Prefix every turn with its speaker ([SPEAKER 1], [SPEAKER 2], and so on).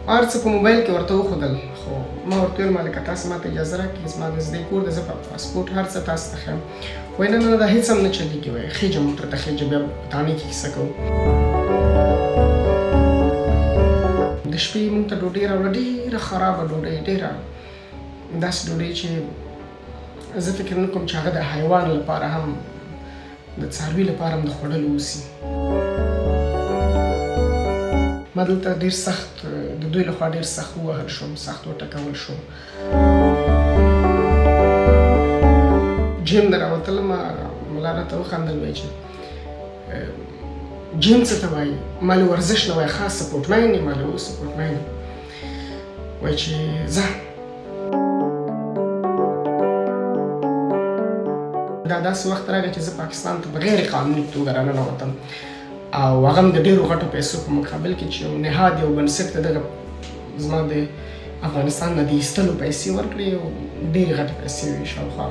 [SPEAKER 1] هر څه په موبایل کې ورته وښودل، خو ما ورته وویل ما که تاسو ماته اجازه راکړئ، زما نږدې کور دی، زه په پاسپورټ هر څه تاسو ته ښیم. وایي نه نه دا هېڅ هم نه چلېږي، وایي خېژه موټر ته خېژه، بیا په تاڼې کې کیسه کوو. د شپې موږ ته ډوډۍ راوړه، ډېره خرابه ډوډۍ، ډېره داسې ډوډۍ چې زه فکر نه کوم چې هغه د حیوان لپاره هم، د څاروي لپاره هم د خوړلو اوسي. ما دلته ډېر سخت د دوی لخوا ډېر سخت ووهل شوم، سخت وټکول شوم. جیم نه راوتلم، ملا راته وخندل، وایي چې جیم څه ته وایي؟ ما له ورزش نه وایي، خاص سپورټمین یم. ما له سپورټمین یم. وایي چې ځه. دا داسې وخت راغی چې زه پاکستان ته په غیر قانوني توګه راننوتم، او هغه هم د ډېرو غټو پیسو په مقابل کې چې یو نهاد یو بنسټ ته دغه زما د افغانستان نه د ایستلو پیسې ورکړې، او ډېرې غټې پیسې وې شاوخوا.